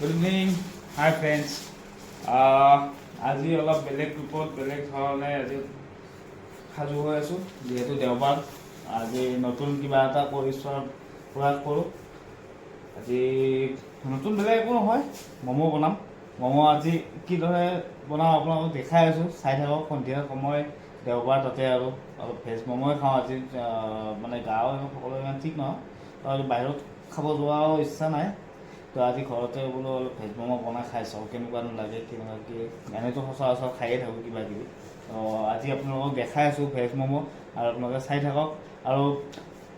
Good evening, হাই friends. আজি অলপ বেলেগ ৰূপত, বেলেগ ধৰণে আজি সাজু হৈ আছোঁ। যিহেতু দেওবাৰ, আজি নতুন কিবা এটা কৰি চোৱাৰ প্ৰয়াস কৰোঁ। আজি নতুন বেলেগ একো নহয়, ম'ম' বনাম। ম'ম' আজি কিদৰে বনাওঁ আপোনালোকক দেখাই আছোঁ, চাই থাকক। সন্ধিয়া সময়, দেওবাৰ, তাতে আৰু অলপ ভেজ ম'ম'ই খাওঁ আজি। মানে গাঁও সকলো ইমান ঠিক নহয় আৰু বাহিৰত খাব যোৱাও ইচ্ছা নাই। তো আজি ঘৰতে বোলো অলপ ভেজ ম'ম' বনাই খাই চাওঁ, কেনেকুৱানো লাগে, কেনেকুৱা কি। এনেইতো সচৰাচৰ খায়ে থাকোঁ কিবা কিবি। তো আজি আপোনালোকক দেখাই আছোঁ ভেজ ম'ম' আৰু আপোনালোকে চাই থাকক। আৰু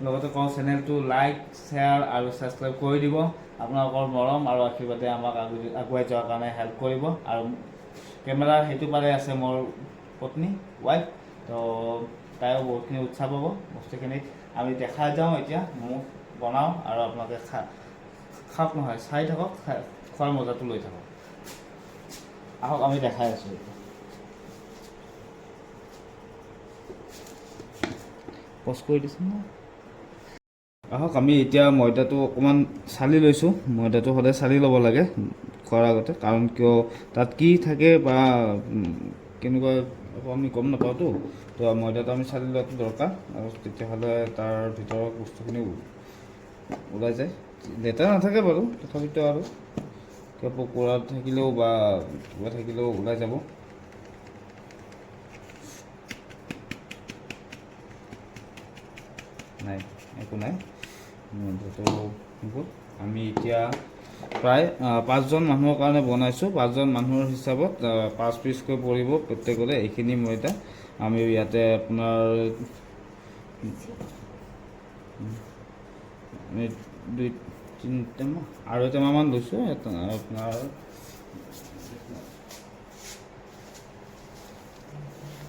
লগতে কওঁ, চেনেলটো লাইক, শ্বেয়াৰ আৰু ছাবস্ক্ৰাইব কৰি দিব। আপোনালোকৰ মৰম আৰু আশীৰ্বাদে আমাক আগুৱাই যোৱাৰ কাৰণে হেল্প কৰিব। আৰু কেমেৰাৰ সেইটো পাৰে আছে মোৰ পত্নী, ৱাইফ। তো তাইও বহুতখিনি উৎসাহ পাব বস্তুখিনিত। আমি দেখাই যাওঁ এতিয়া, ম'ম' বনাওঁ আৰু আপোনালোকে খাওক নহয়, চাই থাকক, খোৱাৰ মজাটো লৈ থাকক। আহক, আমি দেখাই আছোঁ এতিয়া। পজ কৰি দিছোঁ ন। আহক, আমি এতিয়া ময়দাটো অকণমান চালি লৈছোঁ। ময়দাটো সদায় চালি ল'ব লাগে খোৱাৰ আগতে, কাৰণ কিয় তাত কি থাকে বা কেনেকুৱা আকৌ আমি গম নাপাওঁতো। তো ময়দাটো আমি চালি লোৱাটো দৰকাৰ আৰু তেতিয়াহ'লে তাৰ ভিতৰৰ বস্তুখিনি ওলাই যায়। লেতেৰা নাথাকে বাৰু, তথাপিতো আৰু কিবা পকোৰা থাকিলেও বা কিবা থাকিলেও ওলাই যাব। নাই, একো নাই, ময়দাটো গ'ল। আমি এতিয়া প্ৰায় পাঁচজন মানুহৰ কাৰণে বনাইছোঁ। পাঁচজন মানুহৰ হিচাপত 5 পিচকৈ পৰিব প্ৰত্যেকৰে এইখিনি ময়দা। আমি ইয়াতে আপোনাৰ আমি দুই তিনি টেমা, আঢ়ৈ টেমামান লৈছোঁ। আপোনাৰ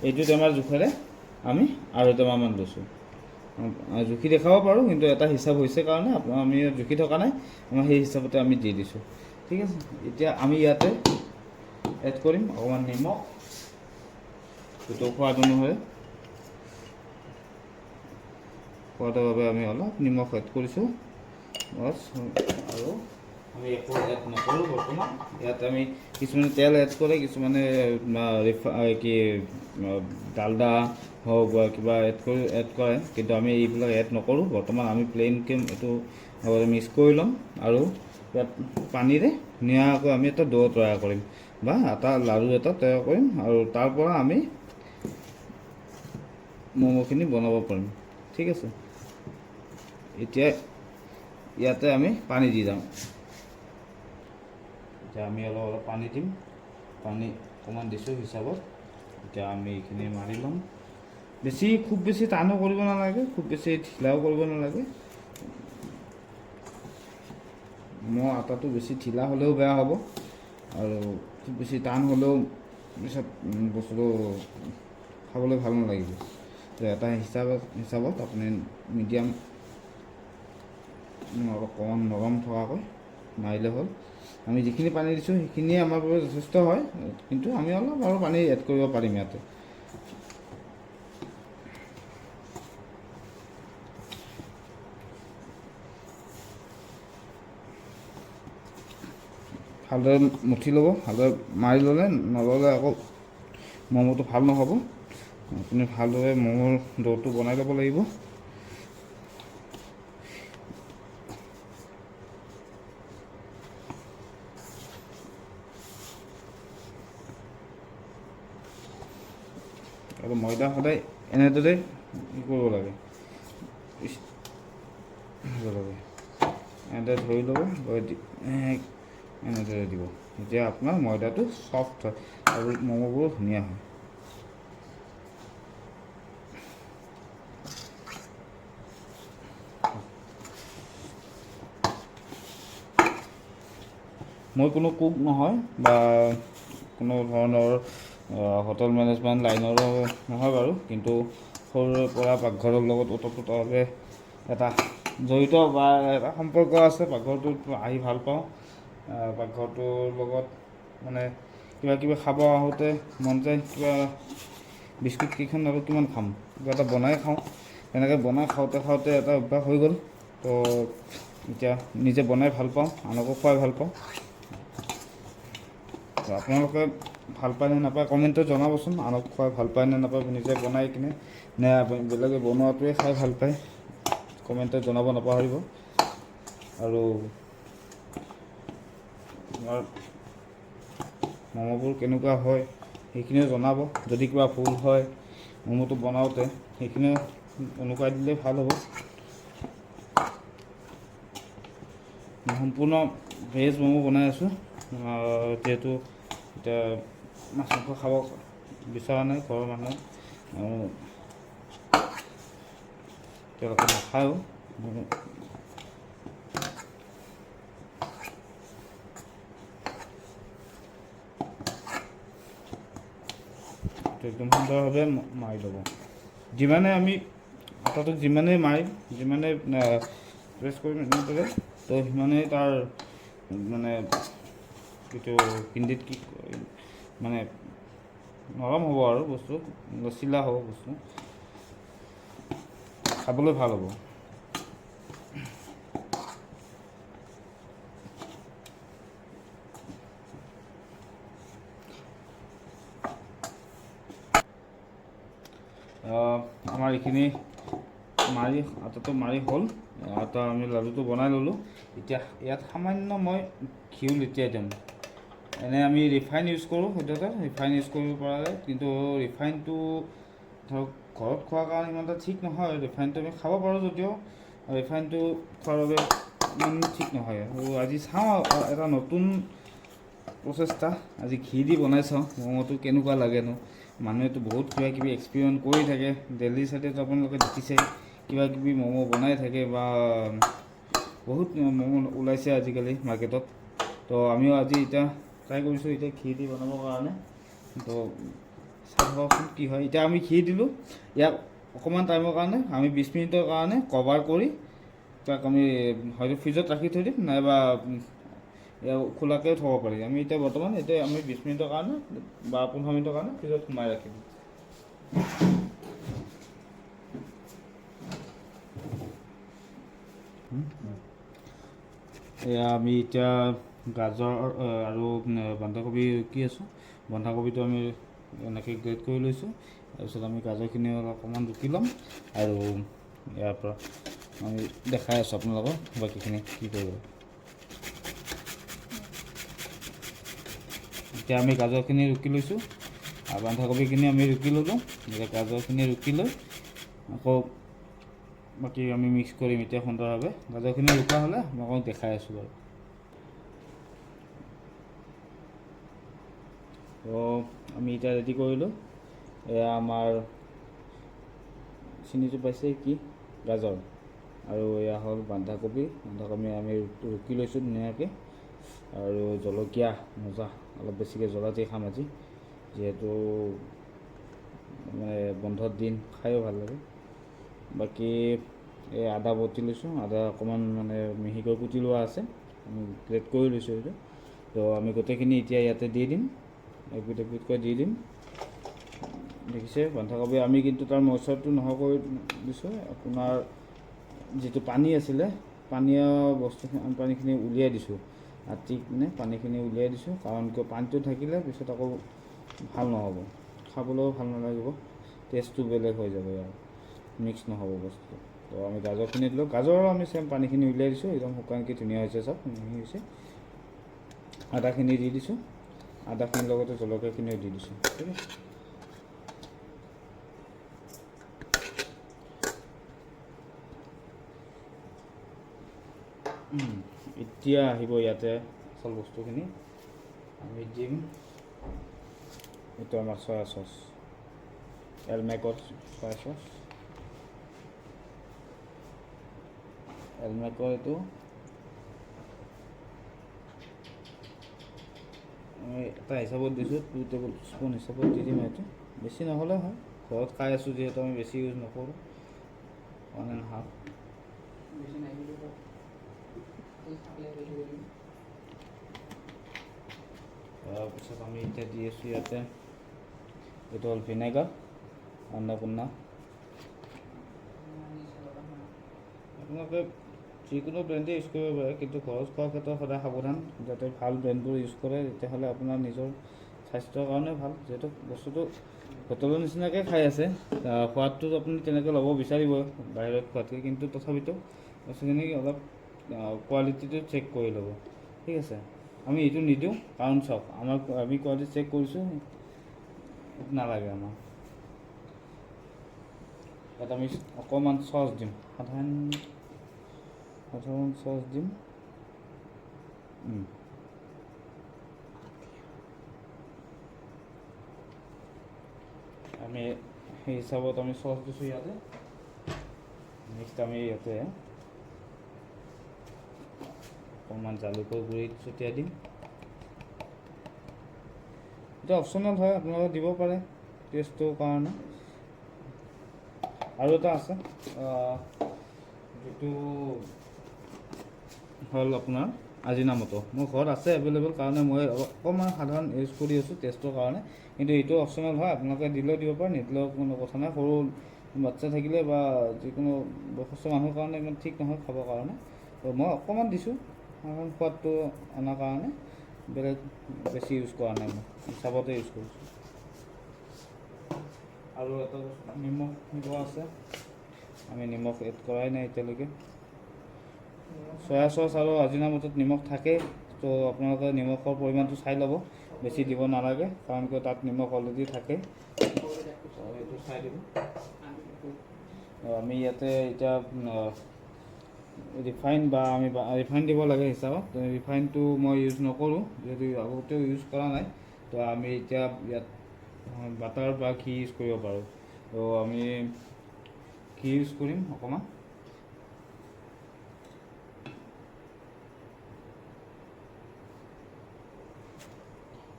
এইটো টেমাৰ জোখেৰে আমি আঢ়ৈ টেমামান লৈছোঁ। জুখি দেখাব পাৰোঁ, কিন্তু এটা হিচাপ হৈছে কাৰণে আমি জুখি থকা নাই, আমাৰ সেই হিচাপতে আমি দি দিছোঁ। ঠিক আছে, এতিয়া আমি ইয়াতে এড কৰিম অকণমান নিমখ, যিটো সোৱাদ অনুসৰি। সোৱাদৰ বাবে আমি অলপ নিমখ এড কৰিছোঁ, বছ। আৰু আমি একো এড নকৰোঁ বৰ্তমান ইয়াত। আমি কিছুমানে তেল এড কৰে, কিছুমানে কি ডালডা হওক বা কিবা এড কৰে, কিন্তু আমি এইবিলাক এড নকৰোঁ বৰ্তমান। আমি প্লেইনকৈ এইটো মিক্স কৰি ল'ম আৰু ইয়াত পানীৰে ধুনীয়াকৈ আমি এটা দৈ তৈয়াৰ কৰিম বা এটা লাড়ু এটা তৈয়াৰ কৰিম আৰু তাৰ পৰা আমি ম'ম'খিনি বনাব পাৰিম। ঠিক আছে, এতিয়া ইয়াতে আমি পানী দি যাম। এতিয়া আমি অলপ অলপ পানী দিম। পানী অকণমান দিছোঁ হিচাপত। এতিয়া আমি এইখিনি মাৰি ল'ম। খুব বেছি টানো কৰিব নালাগে, খুব বেছি ঢিলাও কৰিব নালাগে। ম'ম' আটাটো বেছি ঢিলা হ'লেও বেয়া হ'ব আৰু খুব বেছি টান হ'লেও পিছত বস্তুটো খাবলৈ ভাল নালাগিব। তো এটা হিচাপত আপুনি মিডিয়াম, অকণমান নৰম থকাকৈ মাৰিলে হ'ল। আমি যিখিনি পানী দিছোঁ, সেইখিনিয়ে আমাৰ বাবে যথেষ্ট হয়, কিন্তু আমি অলপ আৰু পানী এড কৰিব পাৰিম ইয়াতে। ভালদৰে মুঠি ল'ব, ভালদৰে মাৰি ল'লে, নল'লে আকৌ ম'ম'টো ভাল নহ'ব। আপুনি ভালদৰে ম'ম'ৰ দৌটো বনাই ল'ব লাগিব। আৰু ময়দা সদায় এনেদৰে কৰিব লাগে, লাগে এনেদৰে ধৰি ল'ব, এনেদৰে দিব। তেতিয়া আপোনাৰ ময়দাটো ছফ্ট হয় আৰু ম'ম'বোৰো ধুনীয়া হয়। মই কোনো কুক নহয় বা কোনো ধৰণৰ হোটেল মেনেজমেণ্ট লাইনৰো নহয় বাৰু, কিন্তু সৰুৰে পৰা পাকঘৰৰ লগত ওতপ্ৰোতভাৱে এটা জড়িত বা এটা সম্পৰ্ক আছে। পাকঘৰটোত আহি ভাল পাওঁ। পাকঘৰটোৰ লগত মানে কিবা কিবি খাব আহোঁতে মন যায়, কিবা বিস্কুট কেইখন আৰু কিমান খাম, কিবা এটা বনাই খাওঁ। তেনেকৈ বনাই খাওঁতে খাওঁতে এটা অভ্যাস হৈ গ'ল। তো এতিয়া নিজে বনাই ভাল পাওঁ, আনকো খুৱাই ভাল পাওঁ। আপোনালোকে ভাল পায় নে নাপায় কমেণ্টত জনাবচোন। আনক খুৱাই ভাল পায় নে নাপায়, নিজে বনাই কিনে নে বেলেগে বনোৱাটোৱে খাই ভাল পায়, কমেণ্টত জনাব নাপাহৰিব। আৰু আমাৰ ম'ম'বোৰ কেনেকুৱা হয় সেইখিনিও জনাব। যদি কিবা ভুল হয় ম'ম'টো বনাওঁতে সেইখিনিও অনুকুৱাই দিলে ভাল হ'ব। সম্পূৰ্ণ ভেজ ম'ম' বনাই আছোঁ, যিহেতু এতিয়া মাছ মাংস খাব বিচৰা নাই ঘৰৰ মানুহে, আৰু তেওঁলোকে নাখায়ো। একদম সুন্দৰভাৱে মাৰি ল'ব। যিমানে আমি আটাটোক যিমানেই মাৰিম, যিমানে প্ৰেছ কৰিম এনেদৰে, তো সিমানেই তাৰ মানে এইটো হিন্দীত কি কয়, মানে নৰম হ'ব আৰু বস্তু, লচিলা হ'ব বস্তু, খাবলৈ ভাল হ'ব। আমাৰ এইখিনি মাৰি আটাটো মাৰি হ'ল, আটা আমি লাডুটো বনাই ল'লোঁ। এতিয়া ইয়াত সামান্য মই ঘিউ লেটিয়াই দিম। এনে আমি ৰিফাইন ইউজ কৰোঁ, সদ্যহতে ৰিফাইন ইউজ কৰিব পৰা যায়, কিন্তু ৰিফাইনটো ধৰক ঘৰত খোৱাৰ কাৰণে ইমান এটা ঠিক নহয়। ৰিফাইনটো আমি খাব পাৰোঁ যদিও ৰিফাইনটো খোৱাৰ বাবে ইমান ঠিক নহয়। আৰু আজি চাওঁ এটা নতুন প্ৰচেষ্টা, আজি ঘি দি বনাই চাওঁ ম'ম'টো কেনেকুৱা লাগেনো। মানুহেতো বহুত কিবা কিবি এক্সপেৰিমেণ্ট কৰি থাকে, দেলহি চাইডেতো আপোনালোকে দেখিছে কিবা কিবি ম'ম' বনাই থাকে বা বহুত ম'ম' ওলাইছে আজিকালি মাৰ্কেটত। তো আমিও আজি এতিয়া ট্ৰাই কৰিছোঁ এতিয়া ঘি দি বনাবৰ কাৰণে। তো চাই থাককচোন কি হয়। এতিয়া আমি ঘি দিলোঁ, ইয়াক অকণমান টাইমৰ কাৰণে আমি 20 মিনিটৰ কাৰণে কভাৰ কৰি তাক আমি হয়তো ফ্ৰিজত ৰাখি থৈ দিম, নাইবা খোলাকৈও থ'ব পাৰি। আমি এতিয়া বৰ্তমান এতিয়া আমি 20 মিনিটৰ কাৰণে বা 15 মিনিটৰ কাৰণে ফ্ৰিজত সোমাই ৰাখিম। এয়া আমি এতিয়া গাজৰ আৰু বন্ধাকবি ৰুকি আছোঁ। বন্ধাকবিটো আমি এনেকৈ গ্ৰেট কৰি লৈছোঁ। তাৰপিছত আমি গাজৰখিনি অকণমান ৰুকি ল'ম আৰু ইয়াৰ পৰা আমি দেখাই আছোঁ আপোনালোকক বাকীখিনি কি কৰিব। এতিয়া আমি গাজৰখিনি ৰুকি লৈছোঁ আৰু বন্ধাকবিখিনি আমি ৰুকি ল'লোঁ। এতিয়া গাজৰখিনি ৰুকি লৈ আকৌ বাকী আমি মিক্স কৰিম এতিয়া সুন্দৰভাৱে। গাজৰখিনি ৰুকা হ'লে আপোনালোকক দেখাই আছোঁ বাৰু। তো আমি এতিয়া ৰেডি কৰিলোঁ। এয়া আমাৰ চিনিটো পাইছে কি গাজৰ, আৰু এয়া হ'ল বন্ধাকবি। বন্ধাকবি আমি ৰুকি লৈছোঁ ধুনীয়াকৈ। আৰু জলকীয়া মজা, অলপ বেছিকৈ জ্বলা দি খাম আজি, যিহেতু মানে বন্ধৰ দিন, খায়ো ভাল লাগে। বাকী এই আদা বটি লৈছোঁ, আদা অকণমান মানে মিহিকৈ কুটি লোৱা আছে, আমি গ্ৰেট কৰি লৈছোঁ এইটো। তো আমি গোটেইখিনি এতিয়া ইয়াতে দি দিম, একবিধ একবিধকৈ দি দিম। দেখিছে বন্ধাকবি আমি কিন্তু তাৰ মইশ্চাৰটো নোহোৱা কৰি দিছোঁ। আপোনাৰ যিটো পানী আছিলে, পানীয় বস্তুখিনি আমি পানীখিনি উলিয়াই দিছোঁ, আটি কিনে পানীখিনি উলিয়াই দিছোঁ। কাৰণ কিয়, পানীটো থাকিলে পিছত আকৌ ভাল নহ'ব, খাবলৈও ভাল নালাগিব, টেষ্টটো বেলেগ হৈ যাব, ইয়াৰ মিক্স নহ'ব বস্তুটো। তো আমি গাজৰখিনি দিলোঁ, গাজৰো আমি চেম পানীখিনি উলিয়াই দিছোঁ, একদম শুকানকৈ ধুনীয়া হৈছে, চব মিহি হৈছে। আদাখিনি দি দিছোঁ, আদাখিনিৰ লগতে জলকীয়াখিনিও দি দিছোঁ, ঠিক আছে। এতিয়া আহিব ইয়াতে আচল বস্তুখিনি আমি দিম। এইটো আমাৰ চয়া চচ, এলমেকৰ চয়া চচ, এলমেকৰ এইটো আমি এটা হিচাপত দিছোঁ, 2 টেবুল স্পুন হিচাপত দি দিম। এইটো বেছি নহ'লে হয়, ঘৰত খাই আছোঁ যিহেতু আমি বেছি ইউজ নকৰোঁ, 1.5। তাৰপিছত আমি এতিয়া দি আছোঁ ইয়াতে, এইটো হ'ল ভিনেগাৰ, অন্নপূৰ্ণা। আপোনালোকে যিকোনো ব্ৰেণ্ডে ইউজ কৰিব পাৰে, কিন্তু ঘৰত খোৱাৰ ক্ষেত্ৰত সদায় সাৱধান, যাতে ভাল ব্ৰেণ্ডবোৰ ইউজ কৰে, তেতিয়াহ'লে আপোনাৰ নিজৰ স্বাস্থ্যৰ কাৰণে ভাল। যিহেতু বস্তুটো হোটেলৰ নিচিনাকৈ খাই আছে, সোৱাদটো আপুনি তেনেকৈ ল'ব বিচাৰিব বাহিৰত খোৱাতকৈ, কিন্তু তথাপিতো বস্তুখিনি অলপ কোৱালিটিটো চেক কৰি ল'ব, ঠিক আছে। আমি এইটো নিদিওঁ, কাৰণ চাওক আমি কোৱালিটি চেক কৰিছোঁ, নালাগে আমাক। ইয়াত আমি অকণমান চচ দিম, সাধাৰণ সাধাৰণ চচ দিম। আমি সেই হিচাপত আমি চচ দিছোঁ ইয়াতে। নেক্সট আমি ইয়াতে অকণমান জালুকৰ গুড়ি ছটিয়াই দিম। এইটো অপশ্যনেল হয়, আপোনালোকে দিব পাৰে টেষ্টটোৰ কাৰণে। আৰু এটা আছে, যিটো হ'ল আপোনাৰ আজিনামটো। মোৰ ঘৰত আছে এভেইলেবল কাৰণে মই অকণমান সাধাৰণ ইউজ কৰি আছোঁ টেষ্টৰ কাৰণে, কিন্তু এইটো অপশ্যনেল হয়, আপোনালোকে দিলেও দিব পাৰে, নিদিলেও কোনো কথা নাই। সৰু বাচ্ছা থাকিলে বা যিকোনো বয়সস্থ মানুহৰ কাৰণে ইমান ঠিক নহয় খাবৰ কাৰণে, তো মই অকণমান দিছোঁ সাধাৰণ সোৱাদটো অনাৰ কাৰণে, বেলেগ বেছি ইউজ কৰা নাই, মই হিচাপতে ইউজ কৰিছোঁ। আৰু এটা বস্তু নিমখ দিব আছে, আমি নিমখ এড কৰাই নাই এতিয়ালৈকে। চয়া চচ আৰু আজিনামটোত নিমখ থাকে, তো আপোনালোকে নিমখৰ পৰিমাণটো চাই ল'ব, বেছি দিব নালাগে, কাৰণ কিয় তাত নিমখ অলৰেডি থাকে, তো সেইটো চাই দিব। আমি ইয়াতে এতিয়া ৰিফাইন বা আমি ৰিফাইন দিব লাগে হিচাপত, ৰিফাইনটো মই ইউজ নকৰোঁ, যিহেতু আগতেও ইউজ কৰা নাই। তো আমি এতিয়া ইয়াত বাটাৰ বা ঘি ইউজ কৰিব পাৰোঁ, তো আমি ঘি ইউজ কৰিম অকণমান।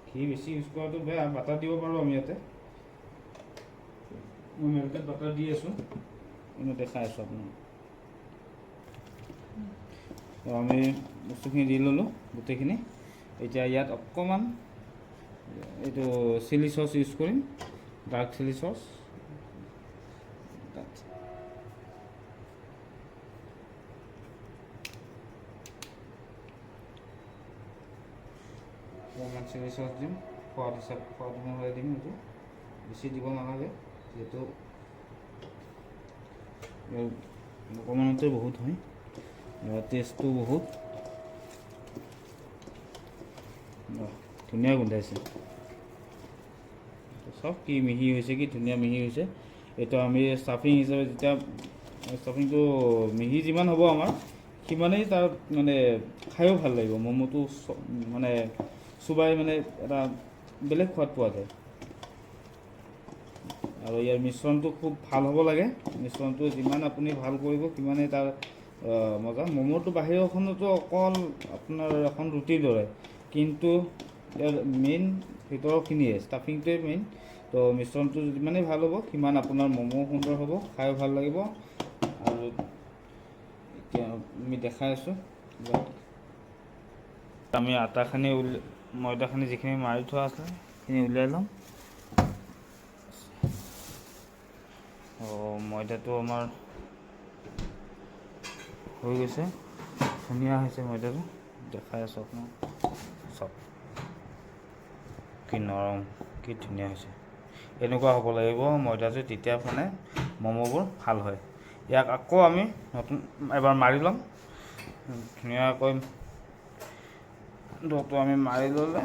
ঘি বেছি ইউজ কৰাটো বেয়া, বাটাৰ দিব পাৰোঁ আমি ইয়াতে। মই মেল্টেড বাটাৰ দি আছোঁ, মই দেখাই আছোঁ আপোনাক। তো আমি বস্তুখিনি দি ল'লোঁ গোটেইখিনি। এতিয়া ইয়াত অকণমান এইটো চিলি চচ ইউজ কৰিম, ডাৰ্ক চিলি চচ। তাত অকণমান চিলি চচ দিম, সোৱাদ হিচাপে সোৱাদ অনুসৰি দিম, এইটো বেছি দিব নালাগে, যিহেতু অকণমানতে বহুত হয়, টেষ্টটো বহুত ধুনীয়া গোন্ধাইছে। চাওক কি মিহি হৈছে, কি ধুনীয়া মিহি হৈছে। এইটো আমি ষ্টাফিং হিচাপে যেতিয়া ষ্টাফিংটো মিহি যিমান হ'ব আমাৰ সিমানেই তাৰ মানে খায়ো ভাল লাগিব, ম'ম'টো মানে চোবাই মানে এটা বেলেগ সোৱাদ পোৱা যায়। আৰু ইয়াৰ মিশ্ৰণটো খুব ভাল হ'ব লাগে, মিশ্ৰণটো যিমান আপুনি ভাল কৰিব সিমানেই তাৰ মজা। ম'ম'টো বাহিৰৰখনতো অকল আপোনাৰ এখন ৰুটিৰ দৰে, কিন্তু ইয়াৰ মেইন ভিতৰৰখিনিয়ে ষ্টাফিংটোৱে মেইন। তো মিশ্ৰণটো যিমানেই ভাল হ'ব সিমান আপোনাৰ ম'ম' সুন্দৰ হ'ব, খায়ো ভাল লাগিব। আৰু এতিয়া আমি দেখাই আছোঁ, আমি আটাখিনি ময়দাখিনি যিখিনি মাৰি থোৱা আছে সেইখিনি উলিয়াই ল'ম। ময়দাটো আমাৰ হৈ গৈছে, ধুনীয়া হৈছে ময়দাটো, দেখাই আছোঁ আপোনাক। চাওক কি নৰম, কি ধুনীয়া হৈছে। এনেকুৱা হ'ব লাগিব ময়দাটো, তেতিয়া মানে ম'ম'বোৰ ভাল হয়। ইয়াক আকৌ আমি নতুন এবাৰ মাৰি ল'ম ধুনীয়াকৈ, ড'টো আমি মাৰি ল'লে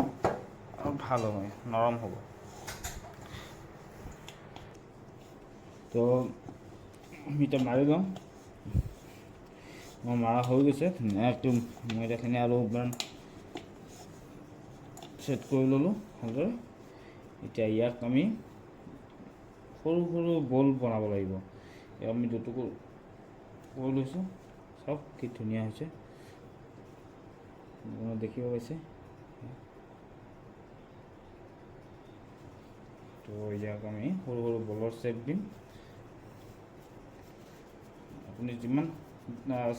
আৰু ভাল হ'ব, নৰম হ'ব। তো আমি এতিয়া মাৰি ল'ম। মোৰ মাৰা হৈ গৈছে ধুনীয়াকৈ ময়দাখিনি, আৰু এবাৰ ছেট কৰি ল'লোঁ ভালদৰে। এতিয়া ইয়াক আমি সৰু সৰু বল বনাব লাগিব। ইয়াক আমি দুটুকুৰ কৰি লৈছোঁ, চাওক কি ধুনীয়া হৈছে, দেখিব পাইছে। তো ইয়াক আমি সৰু সৰু বলৰ শ্বেপ দিম। আপুনি যিমান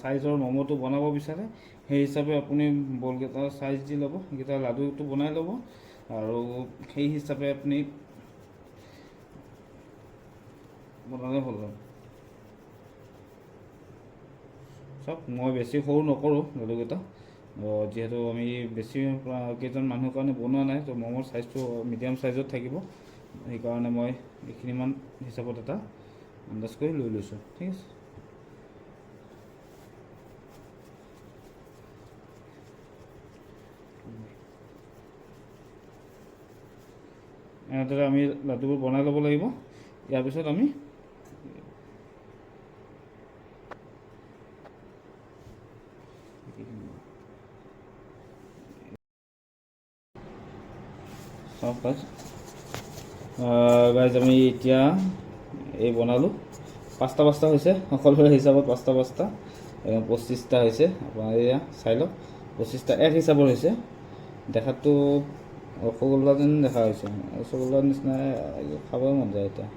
চাইজৰ ম'ম'টো বনাব বিচাৰে সেই হিচাপে আপুনি বলকেইটাৰ চাইজ দি ল'ব, সেইকেইটা লাডুটো বনাই ল'ব, আৰু সেই হিচাপে আপুনি বনালে হ'ল। চাওক, মই বেছি সৰু নকৰোঁ লাডুকেইটা, যিহেতু আমি বেছি কেইজন মানুহৰ কাৰণে বনোৱা নাই। তো ম'মৰ চাইজটো মিডিয়াম চাইজত থাকিব, সেইকাৰণে মই এইখিনিমান হিচাপত এটা আন্দাজ কৰি লৈ লৈছোঁ। ঠিক আছে, এনেদৰে আমি লাডুবোৰ বনাই ল'ব লাগিব। ইয়াৰ পিছত আমি চাওক গাইজ, আমি এতিয়া এই বনালোঁ পাঁচটা পাঁচটা হৈছে, সকলোৰে হিচাপত পাঁচটা পাঁচটা, 25টা হৈছে। আপোনাৰ এয়া চাই লওক, 25টা এক হিচাপৰ হৈছে। দেখাততো ৰসগোল্লা যেন দেখা হৈছে, ৰসগোল্লাৰ নিচিনা খাবই মন যায় এতিয়া।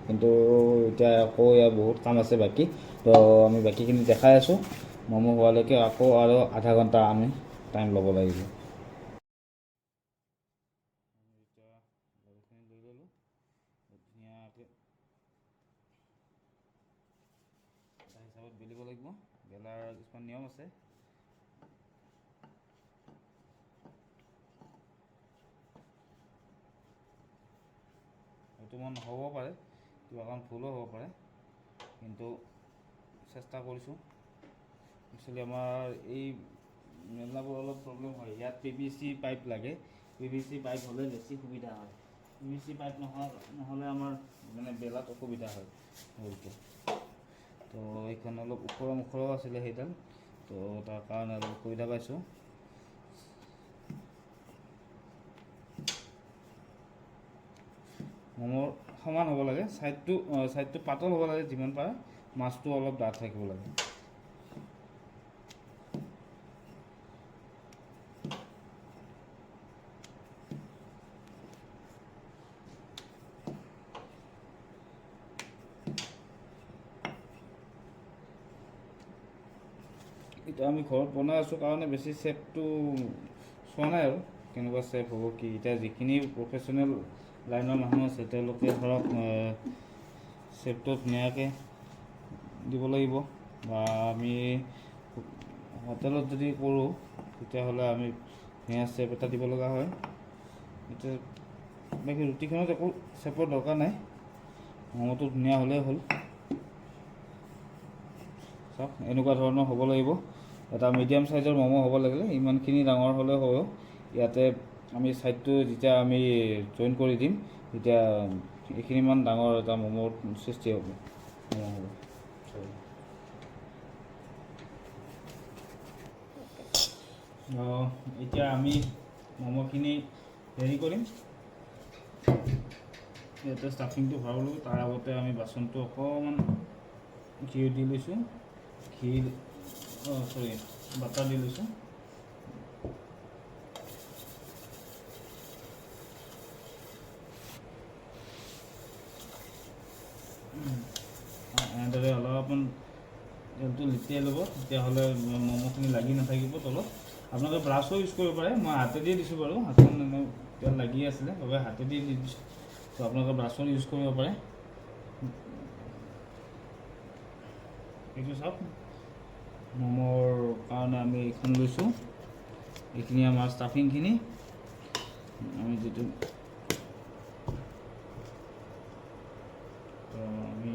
কিন্তু এতিয়া আকৌ ইয়াৰ বহুত কাম আছে বাকী, তো আমি বাকীখিনি দেখাই আছোঁ। ম'ম' হোৱালৈকে আকৌ আৰু আধা ঘণ্টা আমি টাইম ল'ব লাগিব। এতিয়া লাডুখিনি লৈ ল'লোঁ ধুনীয়াকৈ, এটা হিচাপত বেলিব লাগিব। বেলাৰ কিছুমান নিয়ম আছে। হয়তো মই নহ'ব পাৰে, কিবা কাৰণ ভুলো হ'ব পাৰে, কিন্তু চেষ্টা কৰিছোঁ। একচুৱেলি আমাৰ এই মেলাবোৰ অলপ প্ৰব্লেম হয়। ইয়াত PVC pipe লাগে, PVC pipe হ'লে বেছি সুবিধা হয়। PVC pipe নহ'লে আমাৰ মানে বেলাত অসুবিধা হয় বহুতো। তো এইখন অলপ ওখৰ মুখৰো আছিলে সেইডাল, তো তাৰ কাৰণে অলপ অসুবিধা পাইছোঁ। ম'মৰ সমান হ'ব লাগে, ছাইডটো পাতল হ'ব লাগে যিমান পাৰে, মাছটো অলপ ডাঠ থাকিব লাগে। এতিয়া আমি ঘৰত বনাই আছোঁ কাৰণে বেছি শ্বেপটো চোৱা নাই আৰু কেনেকুৱা শ্বেপ হ'ব কি। এতিয়া যিখিনি প্ৰফেশ্যনেল লাইনৰ মানুহ আছে তেওঁলোকে ধৰক শ্বেপটো ধুনীয়াকৈ দিব লাগিব, বা আমি হোটেলত যদি কৰোঁ তেতিয়াহ'লে আমি ধুনীয়া শ্বেপ এটা দিব লগা হয়। এতিয়া বাকী ৰুটিখনত একো শ্বেপৰ দৰকাৰ নাই, ম'ম'টো ধুনীয়া হ'লেই হ'ল। চাওক, এনেকুৱা ধৰণৰ হ'ব লাগিব। এটা মিডিয়াম চাইজৰ ম'ম' হ'ব লাগিলে ইমানখিনি ডাঙৰ হ'লে হ'ব। ইয়াতে আমি ছাইডটো যেতিয়া আমি জইন কৰি দিম তেতিয়া এইখিনিমান ডাঙৰ এটা ম'মৰ সৃষ্টি হ'ব, ম'ম' হ'ব। এতিয়া আমি ম'ম'খিনি হেৰি কৰিম, ইয়াতে ষ্টাফিংটো ভৰাব লাগিব। তাৰ আগতে আমি বাচনটো অকণমান ঘি দি লৈছোঁ, ঘি চৰি বাটাৰ দি লৈছোঁ। এনেদৰে অলপমান তেলটো লিটিয়াই ল'ব, তেতিয়াহ'লে ম'ম'খিনি লাগি নাথাকিব তলত। আপোনালোকে ব্ৰাছো ইউজ কৰিব পাৰে, মই হাতেদি দিছোঁ বাৰু, হাতখন এনে তেল লাগি আছিলে বাবে হাতেদি দি দিছোঁ। তো আপোনালোকে ব্ৰাছো ইউজ কৰিব পাৰে। এইটো চাওক, ম'মৰ কাৰণে আমি এইখন লৈছোঁ। এইখিনি আমাৰ ষ্টাফিংখিনি, আমি যিটো তো আমি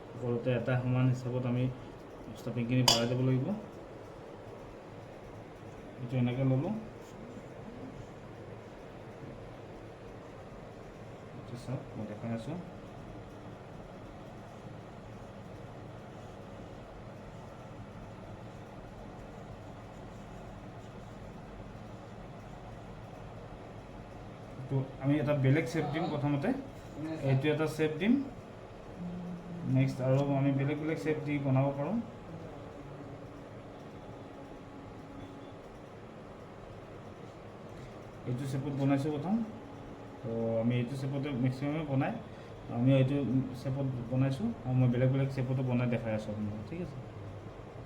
সকলোতে এটা সমান হিচাপত আমি ষ্টাফিংখিনি ভৰাই দিব লাগিব। এইটো এনেকৈ ল'লোঁ, এইটো চাওক মই দেখাই আছোঁ। তো আমি এটা বেলেগ শ্বেপ দিম প্ৰথমতে, এইটো এটা শ্বেপ দিম। নেক্সট আৰু আমি বেলেগ বেলেগ শ্বেপ দি বনাব পাৰোঁ। এইটো শ্বেপত বনাইছোঁ প্ৰথম, তো আমি এইটো শ্বেপতে মেক্সিমামে বনাই, আমি এইটো শ্বেপত বনাইছোঁ আৰু মই বেলেগ বেলেগ শ্বেপতো বনাই দেখাই আছোঁ আপোনালোকক। ঠিক আছে,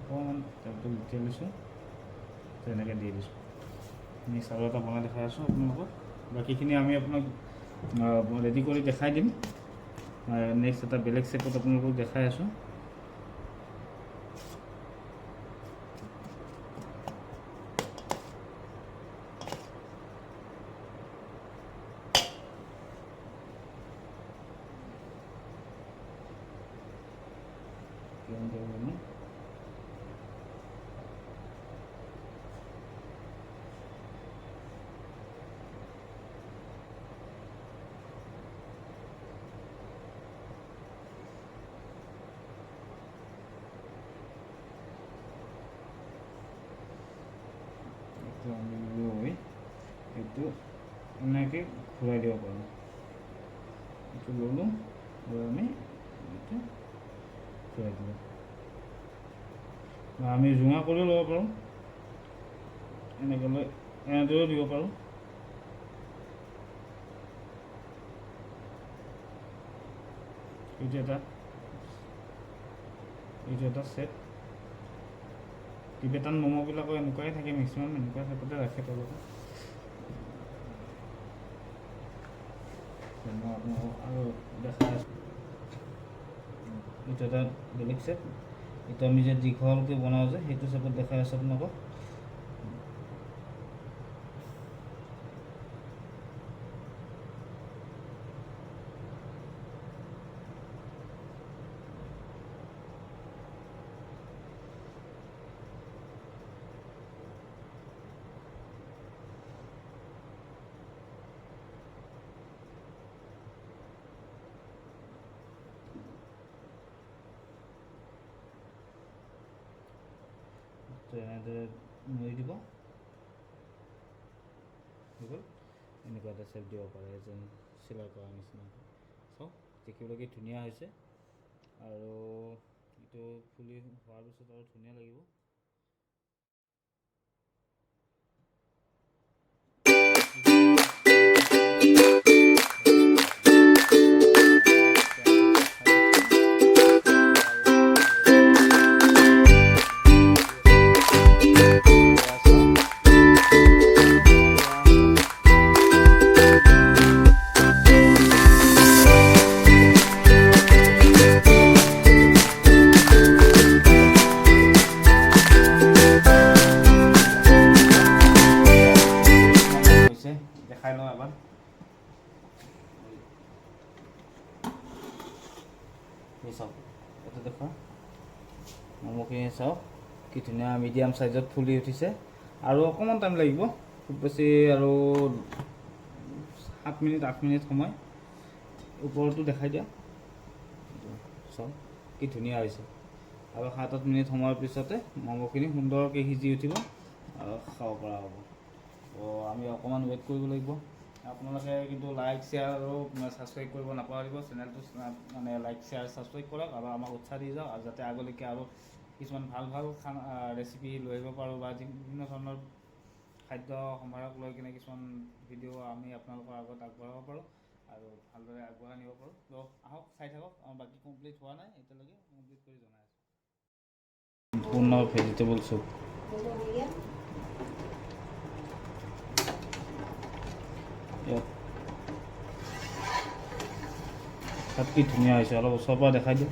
অকণমান তেলটো লিটিয়াই লৈছোঁ, তেনেকৈ দি দিছোঁ। নেক্সট আৰু এটা বনাই দেখাই আছোঁ আপোনালোকক। বাকীখিনি আমি আপোনাক ৰেডি কৰি দেখাই দিম। নেক্সট এটা বেলেগ শ্বেপত আপোনালোকক দেখাই আছোঁ। এইটো আমি লৈ এইটো এনেকৈ ঘূৰাই দিব পাৰোঁ। এইটো ল'লোঁ আৰু আমি এইটো ঘূৰাই দিলোঁ। বা আমি জোঙা কৰিও ল'ব পাৰোঁ, এনেকৈ লৈ এনেদৰেও দিব পাৰোঁ। এইটো এটা, এইটো এটা ছেট। টিবেটান ম'ম'বিলাকো এনেকুৱাই থাকে, মেক্সিমাম এনেকুৱা চেপতে ৰাখে তেওঁলোকে। মই আপোনালোকক আৰু দেখাই আছোঁ। এইটো এটা বেলেগ চেপ। এইটো আমি যে দীঘলকৈ বনাওঁ যে, সেইটো চেপত দেখাই আছোঁ আপোনালোকক। এনেদৰে মুৰি দিব হৈ গ'ল। এনেকুৱা এটা চেপ দিব পাৰে যেন চিলাই কৰাৰ নিচিনা। চাওক দেখিবলৈ কি ধুনীয়া হৈছে। আৰু এইটো ফুলি হোৱাৰ পিছত আৰু ধুনীয়া লাগিব। দেখাই লওঁ এবাৰ। এই চাওক, এইটো দেখুৱা ম'ম'খিনি চাওক কি ধুনীয়া মিডিয়াম চাইজত ফুলি উঠিছে। আৰু অকণমান টাইম লাগিব, খুব বেছি আৰু 7 মিনিট 8 মিনিট সময়। ওপৰতো দেখাই দিয়া, চাওক কি ধুনীয়া হৈছে। আৰু 7-8 মিনিট সময়ৰ পিছতে ম'ম'খিনি সুন্দৰকৈ সিজি উঠিব আৰু খাব পৰা হ'ব। তো আমি অকণমান ৱেইট কৰিব লাগিব। আপোনালোকে কিন্তু লাইক শ্বেয়াৰ আৰু ছাবস্ক্ৰাইব কৰিব নাপাহৰিব। চেনেলটো মানে লাইক শ্বেয়াৰ ছাবস্ক্ৰাইব কৰক আৰু আমাক উৎসাহ দি যাওক, আৰু যাতে আগলৈকে আৰু কিছুমান ভাল ভাল খানা ৰেচিপি লৈ আহিব পাৰোঁ বা বিভিন্ন ধৰণৰ খাদ্য সম্ভাৰক লৈ কিনে কিছুমান ভিডিঅ' আমি আপোনালোকৰ আগত আগবঢ়াব পাৰোঁ আৰু ভালদৰে আগবঢ়াই নিব পাৰোঁ। তো আহক চাই থাকক, আমাৰ বাকী কমপ্লিট হোৱা নাই এতিয়ালৈকে, কমপ্লিট কৰি জনাই আছোঁ। সম্পূৰ্ণ ভেজিটেবল চুপ। ইয়াত তাত কি ধুনীয়া হৈছে, অলপ ওচৰৰ পৰা দেখাই দিওঁ।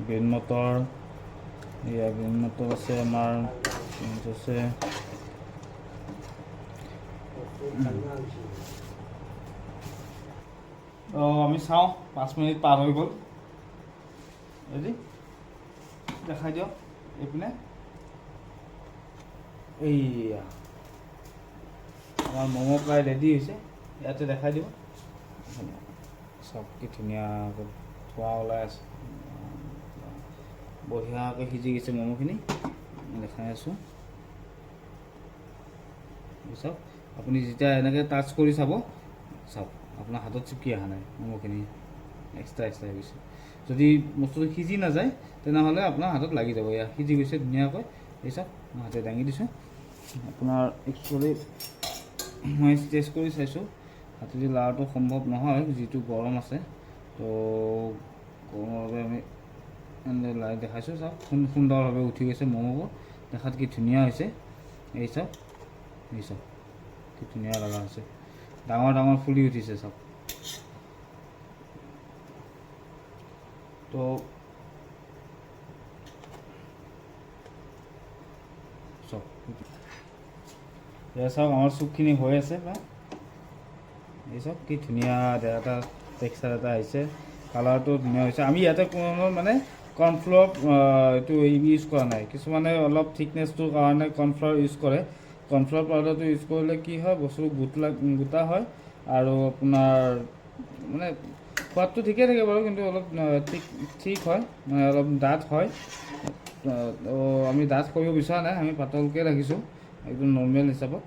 গ্ৰীণ মটৰ, এয়া গ্ৰীণ মটৰ আছে আমাৰ, আছে। আমি চাওঁ, 5 মিনিট পাৰ হৈ গ'ল। ৰেডি, দেখাই দিয়ক এইপিনে। এইয়া আমাৰ ম'ম' প্ৰায় ৰেডি হৈছে, ইয়াতে দেখাই দিব। চব কি ধুনীয়াকৈ ধোঁৱা ওলাই আছে, বঢ়িয়াকৈ সিজি গৈছে ম'ম'খিনি, দেখাই আছোঁ। চাওক আপুনি যেতিয়া এনেকৈ টাচ কৰি চাব, চাওক আপোনাৰ হাতত চিপকি অহা নাই ম'ম'খিনি, এক্সট্ৰা এক্সট্ৰা হৈ গৈছে। যদি বস্তুটো সিজি নাযায় তেনেহ'লে আপোনাৰ হাতত লাগি যাব। এয়া সিজি গৈছে ধুনীয়াকৈ, এই চাওক মই হাতে দাঙি দিছোঁ। আপোনাৰ একচুৱেলি মই টেষ্ট কৰি চাইছোঁ, হাতেদি লাৰটো সম্ভৱ নহয় যিটো গৰম আছে, তো গৰমৰ বাবে আমি এনেদৰে লাই দেখাইছোঁ। চাওক সুন্দৰভাৱে উঠি গৈছে ম'ম'বোৰ, দেখাত কি ধুনীয়া হৈছে। এই চাওক, এই চাওক কি ধুনীয়া লগা হৈছে। ডাঙৰ ডাঙৰ ফুলি উঠিছে চাওক। তো চাওক, এয়া চাওক, আমাৰ চুপখিনি হৈ আছে। বা এই চাওক, কি ধুনীয়া এটা টেক্সাৰ এটা আহিছে, কালাৰটো ধুনীয়া হৈছে। আমি ইয়াতে কোনো মানে কৰ্ণফ্ল'ৰ এইটো ইউজ কৰা নাই। কিছুমানে অলপ থিকনেছটোৰ কাৰণে কৰ্ণফ্ল'ৰ ইউজ কৰে। কৰ্ণফ্ল'ৰ পাউডাৰটো ইউজ কৰিলে কি হয়, বস্তুটো গোটা হয় আৰু আপোনাৰ মানে সোৱাদটো ঠিকে থাকে বাৰু, কিন্তু অলপ ঠিক ঠিক হয়, মানে অলপ ডাঠ হয়। তো আমি ডাঠ কৰিব বিচৰা নাই, আমি পাতলকৈ ৰাখিছোঁ একদম নৰ্মেল হিচাপত।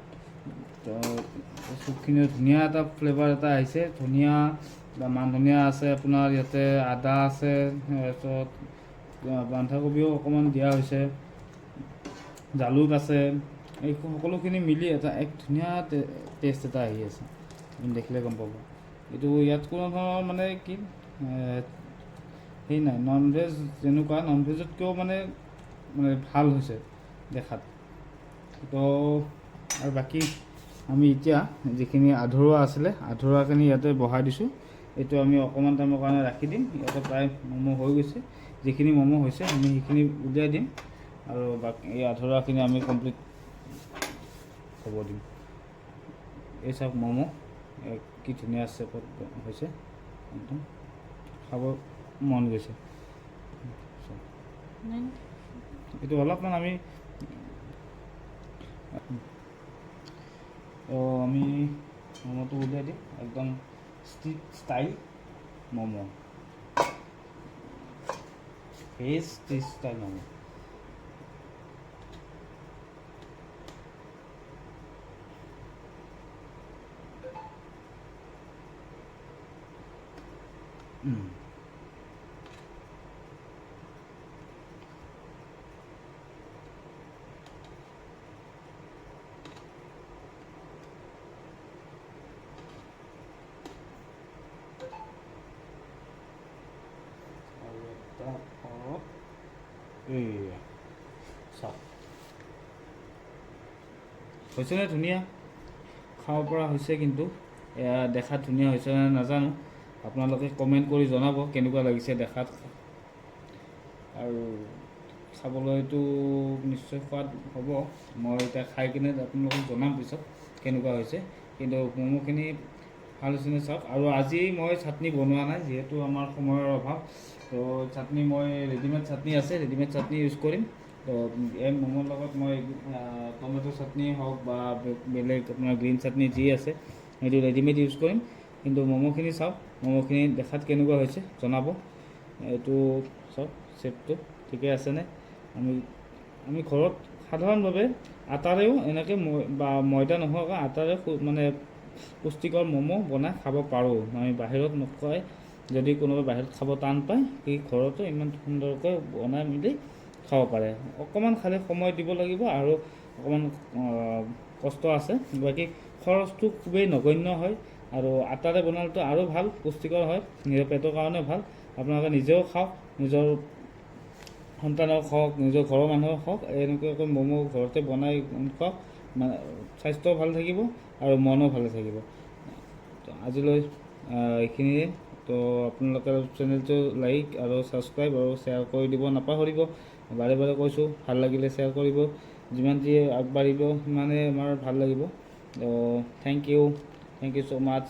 তো চুপখিনিও ধুনীয়া এটা ফ্লেভাৰ এটা আহিছে, ধুনীয়া মান ধনিয়া আছে আপোনাৰ, ইয়াতে আদা আছে, তাৰপিছত বন্ধাকবিও অকণমান দিয়া হৈছে, জালুক আছে, এই সকলোখিনি মিলি এটা এক ধুনীয়া টেষ্ট এটা আহি আছে। আপুনি দেখিলে গম পাব। এইটো ইয়াত কোনো ধৰণৰ মানে কি সেই নাই, নন ভেজ যেনেকুৱা নন ভেজতকৈও মানে মানে ভাল হৈছে দেখাত। তো আৰু বাকী আমি এতিয়া যিখিনি আধৰুৱা আছিলে, আধৰুৱাখিনি ইয়াতে বহাই দিছোঁ। এইটো আমি অকণমান টাইমৰ কাৰণে ৰাখি দিম। ইয়াতে প্ৰায় ম'ম' হৈ গৈছে, যিখিনি ম'ম' হৈছে আমি সেইখিনি উলিয়াই দিম আৰু বাকী এই আধৰুৱাখিনি আমি কমপ্লিট হ'ব দিম। এই চাওক ম'ম' কি ধুনীয়া শ্বেপত হৈছে, একদম খাব মন গৈছে। এইটো অলপমান আমি আমি ম'ম'টো উলিয়াই দিম, একদম street style momo, veg street style momo. আৰু এটা অলপ এইয়া চাওক, হৈছেনে ধুনীয়া? খাব পৰা হৈছে, কিন্তু এয়া দেখাত ধুনীয়া হৈছে নে নাজানো, আপোনালোকে কমেণ্ট কৰি জনাব কেনেকুৱা লাগিছে দেখাত। আৰু খাবলৈতো নিশ্চয় সোৱাদ হ'ব, মই এতিয়া খাই কিনে আপোনালোকক জনাম পিছত কেনেকুৱা হৈছে। কিন্তু ম'ম'খিনি ভাল হৈছেনে চাওক। আৰু আজি মই চাটনি বনোৱা নাই, যিহেতু আমাৰ সময়ৰ অভাৱ। তো চাটনি মই ৰেডিমেড চাটনি আছে, ৰেডিমেড চাটনি ইউজ কৰিম। তো এই ম'মৰ লগত মই টমেট' চাটনি হওক বা বেলেগ আপোনাৰ গ্ৰীণ চাটনি যি আছে সেইটো ৰেডিমেড ইউজ কৰিম। কিন্তু ম'ম'খিনি চাওক, ম'ম'খিনি দেখাত কেনেকুৱা হৈছে জনাব। এইটো চাওক, শ্বেপটো ঠিকে আছেনে? আমি আমি ঘৰত সাধাৰণভাৱে আটাৰেও এনেকৈ বা ময়দা নোহোৱাকৈ আটাৰে মানে পুষ্টিকৰ ম'ম' বনাই খাব পাৰোঁ। আমি বাহিৰত নোখোৱাই, যদি কোনোবাই বাহিৰত খাব টান পায়, সি ঘৰতো ইমান সুন্দৰকৈ বনাই মেলি খাব পাৰে। অকণমান খালি সময় দিব লাগিব আৰু অকণমান কষ্ট আছে, বাকী খৰচটো খুবেই নগণ্য হয়। আৰু আটাৰে বনালেতো আৰু ভাল, পুষ্টিকৰ হয়, নিজৰ পেটৰ কাৰণে ভাল। আপোনালোকে নিজেও খাওক, নিজৰ সন্তানক হওক, নিজৰ ঘৰৰ মানুহক হওক, এনেকুৱাকৈ ম'ম' ঘৰতে বনাই খুৱাওক, মানে স্বাস্থ্যও ভাল থাকিব আৰু মনো ভালে থাকিব। তো আজিলৈ এইখিনিয়ে। তো আপোনালোকে চেনেলটো লাইক আৰু ছাবস্ক্ৰাইব আৰু শ্বেয়াৰ কৰি দিব নাপাহৰিব। বাৰে বাৰে কৈছোঁ, ভাল লাগিলে শ্বেয়াৰ কৰিব, যিমান যি আগবাঢ়িব সিমানেই আমাৰ ভাল লাগিব। তো thank you, thank you so much.